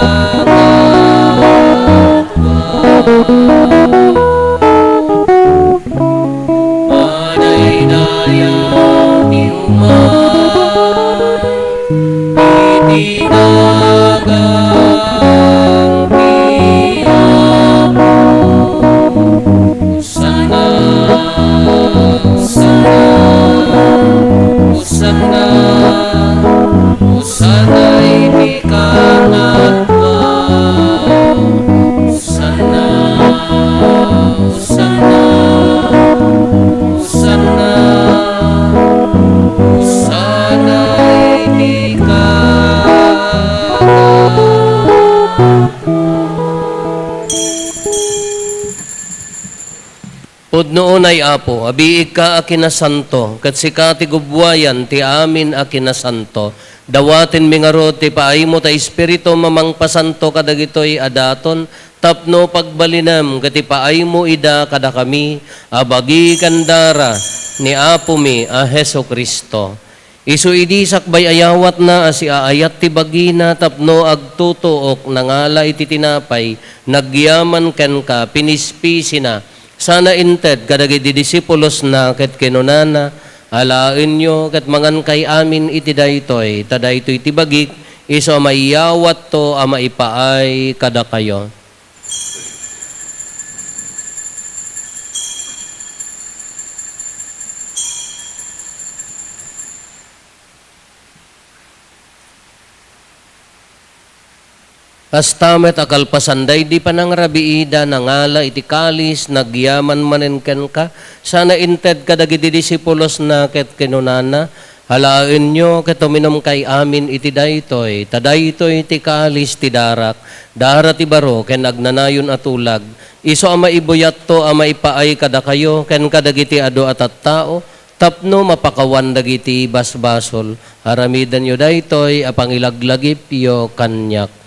Madaydayaw ti umay iti nagan ti Apo. Hosanna, Hosanna, Hosanna, Hosanna iti kangatoan. Hosanna, Hosanna, Hosanna, Hosanna iti kangatoan. Pudno unay, Apo, a biigka a kinasanto, ket sika ti gubbuayan ti amin a kinasanto. Dawatenmi ngarud ti paaymo ta Espiritum a mangpasanto kadagitoy a daton tapno pagbalinem ket ipaaymo ida kadakami a bagi ken dara ni Apomi a Jesu-Cristo. Isu idi sakbay a yawatna a siaayat ti bagina tapno agtutuok, nangala iti tinapay, nagyaman kenka, pinispisina, sana inted kadagiti disipulosna ket kinunana, "Alaenyo ket mangankay amin iti daytoy, ta daytoy ti bagik, isu a maiyawatto a maipaay kadakayo." Kasta met a kalpasan daydi panangrabiida, nangala iti kalis, nagyaman manen kenka, sana inted kadagiti disipulosna ket kinunana, "Alaenyo ket uminumkay amin iti daytoy, ta daytoy ti kalis ti darak, dara ti baro ken agnanayon a tulag, isu a maibuyatto a maipaay kadakayo ken kadagiti adu a tattao, tapno mapakawan dagiti basbasol. Aramidenyo daytoy a pangilaglagipyo kaniak."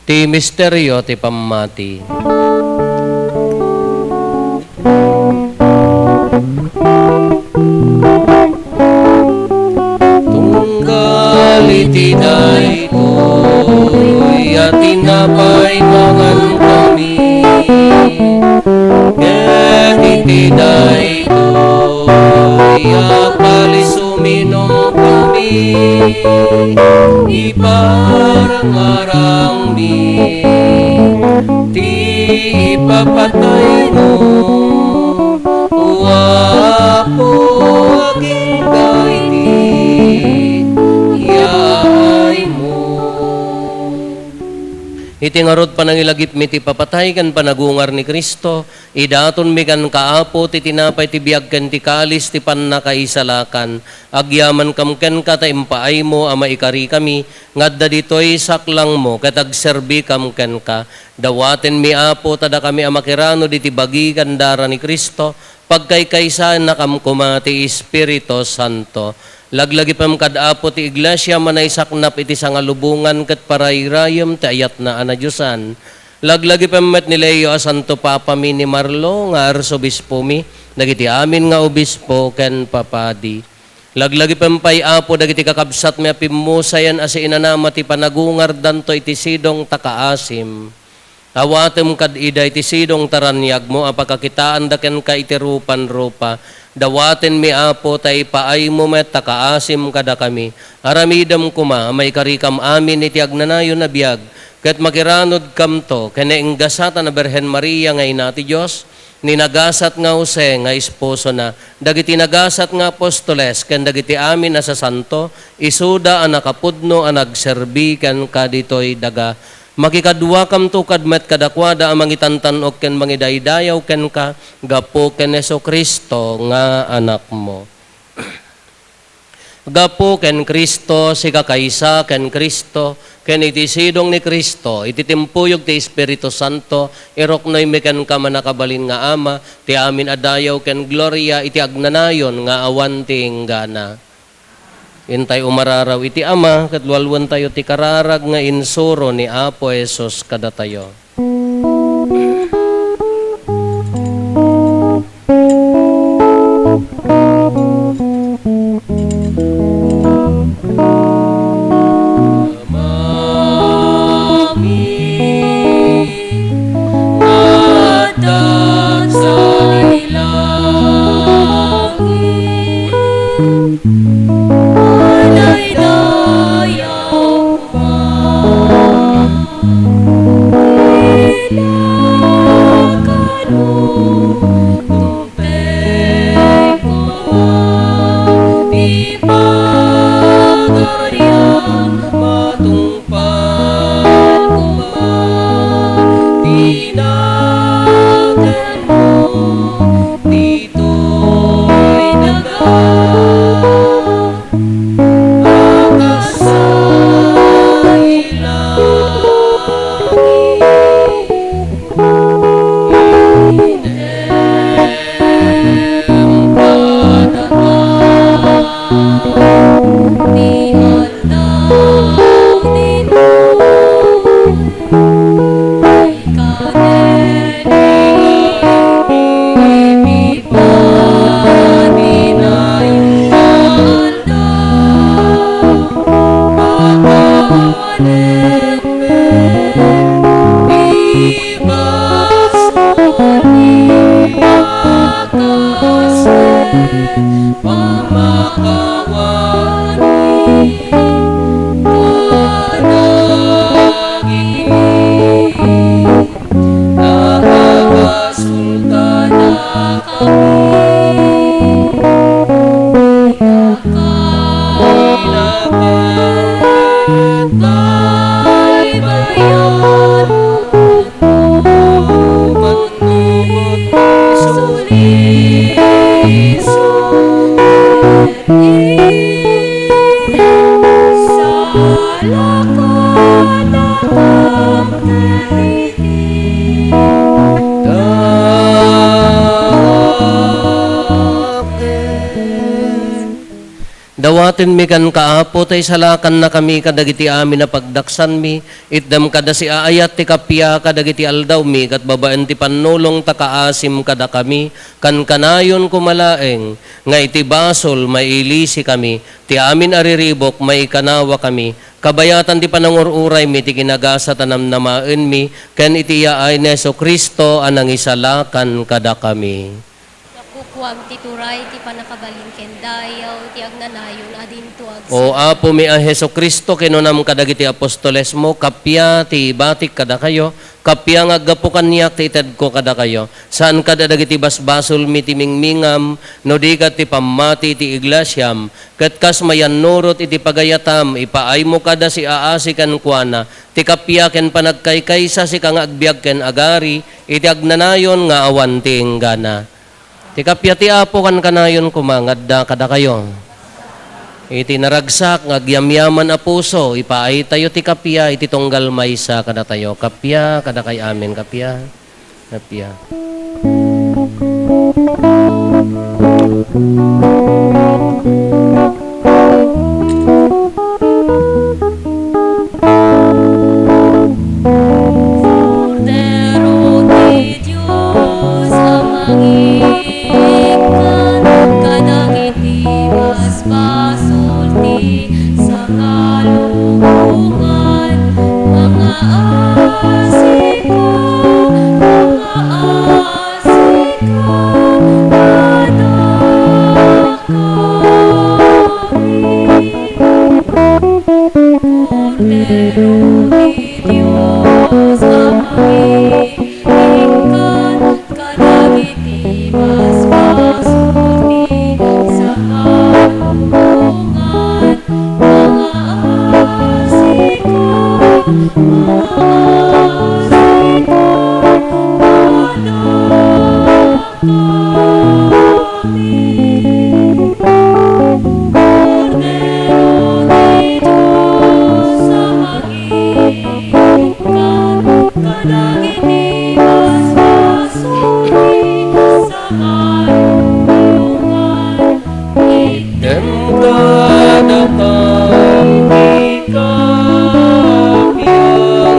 Ti misterio ti pammati. Tunggal iti daytoy a tinapay mangankami, ket iti daytoy a kalis uminumkami, iparangarangmi ti ipapataymo, O Apo, agingga iti yaaymo. Iti ngarud panangilagipmi ti ipapatay ken panagungar ni Cristo, idatonmi kenka, Apo, ti tinapay ti biag ken ti kalis ti pannakaisalakan. Agyamankam kenka ta impaaymo a maikarikami nga adda ditoy saklangmo ket agserbikam kenka. Dawatenmi, Apo, ta dakami a makiranod iti bagi ken dara ni Cristo, pagkaykaysaennakam koma ti Espiritu Santo. Laglagipem kad Apo ti Iglesia a manaysaknap iti sangalubongan ket parayrayem ti ayatna a nadiosan. Laglagipem met ni Leo a Santo Papami, ni Marlo nga Arsobispomi, dagiti amin nga obispo ken papadi. Laglagipem pay, Apo, dagiti kakabsatmi a pimmusayen a siinanama ti panagungardanto iti sidong ta kaasim. Awatem kad ida iti sidong ta raniagmo a pakakitaanda kenka iti rupan rupa. Dawatenmi, Apo, ta ipaaymo met ta kaasim kadakami. Aramidem koma a maikarikam amin iti agnanayon a biag, ket makiranudkamto ken nainggasatan a Birhen Maria nga Ina ti Dios, ni nagasat nga Jose nga esposona, dagiti nagasat nga apostoles, ken dagiti amin a sasanto, isuda a nakapudno a nagserbi kenka ditoy daga. Makikaduakamto kad met kadakuada a mangitantan-ok ken mangidaydayaw kenka gapu ken Jesu-Cristo nga Anakmo. Gapu ken Cristo, sika kaysa ken Cristo, ken iti sidong ni Cristo, iti timpuyog ti Espiritu Santo, iruknoymi kenka, mannakabalin nga Ama, ti amin a dayaw ken gloria iti agnanayon nga awan ti inggana. Intay umararaw iti Ama, ket lualuentayo ti kararag nga insuro ni Apo Jesus kadatayo. Dawatenmi kenka, Apo, ta isalakannakami kadagiti amin a pagdaksanmi. Itdem kada siaayat ti kappia kadagiti aldawmi, ket babaen ti pannulong ta kaasim kadakami, kankanayon koma laeng nga iti basol, mailisikami, ti amin a riribuk, maikanawakami, kabayatan ti panangur-uraymi ti kinagasat a namnamaenmi, ken iti yaay ni Jesu-Cristo a nangisalakan kadakami. Nakukuam ti turay ti pannakabalin ken dayaw ti agnanayon a dinto agsa. O Apomi a Jesu-Cristo, kinunam kadagiti apostolesmo, kappia ti ibatik kadakayo, kappia nga aggapu kaniak ti itedko kadakayo. Saan kad a dagiti basbasolmi ti mingmingam, no di ket ti pammati ti iglesiam, ket kas mayannurot iti pagayatam, ipaaymo kada siaasi kenkuana, ti kappia ken panagkaykaysa, sika nga agbiag ken agari iti agnanayon nga awan ti inggana. Ti kappia ti Apo kankanayon koma nga adda kadakayo. Iti naragsak nga agyamyaman a puso, ipaaytayo ti kappia iti tunggal maysa kadatayo. Kappia kadakay amin, kappia. Kappia. Ikkan kadagiti basbasol ti sangalubongan, mangaasika, mangaasika kadakami. Kordero ti Dios a mangi- Ikkan kadagiti basbasol ti sangalubongan, mangaasika, mangaasika kadakami. Kordero ti Dios a mangi- Ikkan kadagiti basbasol ti sangalubongan. Itdem kadakami ti kappia,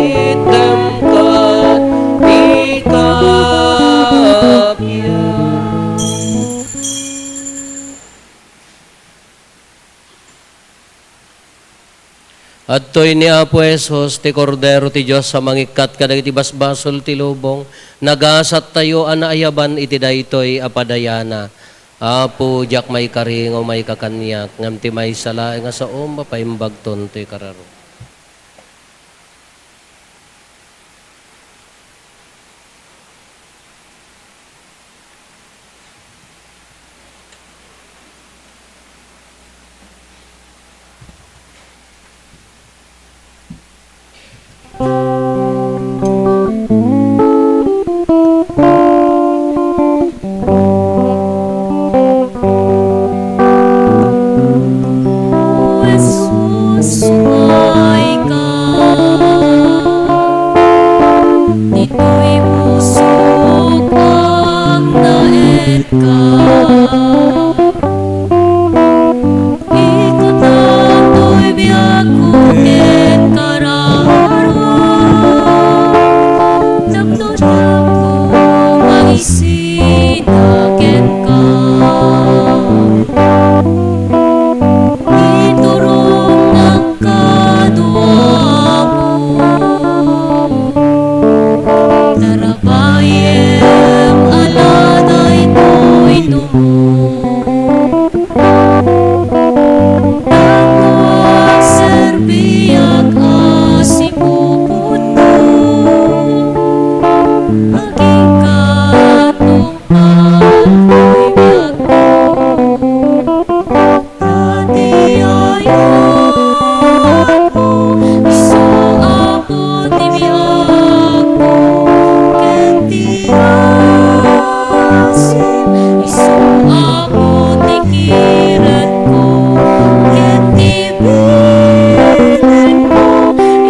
itdem kad ti kappia. Adtoy ni Apo Jesus, ti Kordero ti Dios a mangikkat kadagiti basbasol ti lubong. Nagasattayo a naayaban iti daytoy a padayana. Apo, diak maikari nga umayka kaniak, ngem ti maysa laeng a saom a paimbagton toy kararua. Jesus, umayka. Ditoy pusok agnaedka. Ikutang toy biagko ken kararua. Tapno diakko maisina kenka. Iturongak kano, Apo. Tarabayem a la daytoy dumo. Tapno agserbiak a sipuponmo. Agingga tungpal toy biagko. Ta ti ayatmo isu, Apo, ti biagko, ken ti asim isu, Apo, ti kiretko, ken ti bilinmo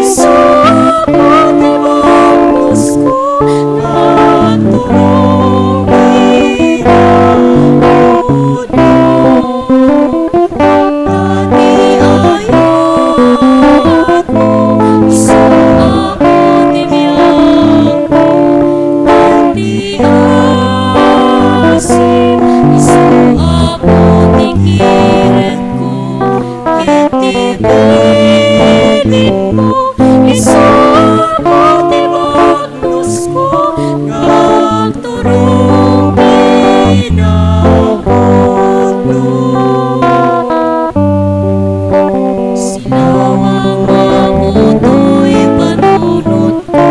isu, Apo, ti banusko. Iti bilinmo, isu, Apo, ti banusko, nga agturong kinapudno. Sinawam, Apo, toy panunotko.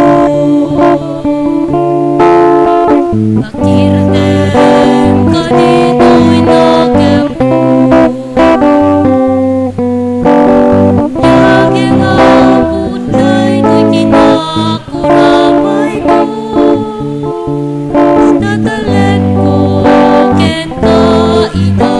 Pakirdem kaditoy nakemko. Daging Apo daytoy kinakurapayko. Idadalenko kenka ita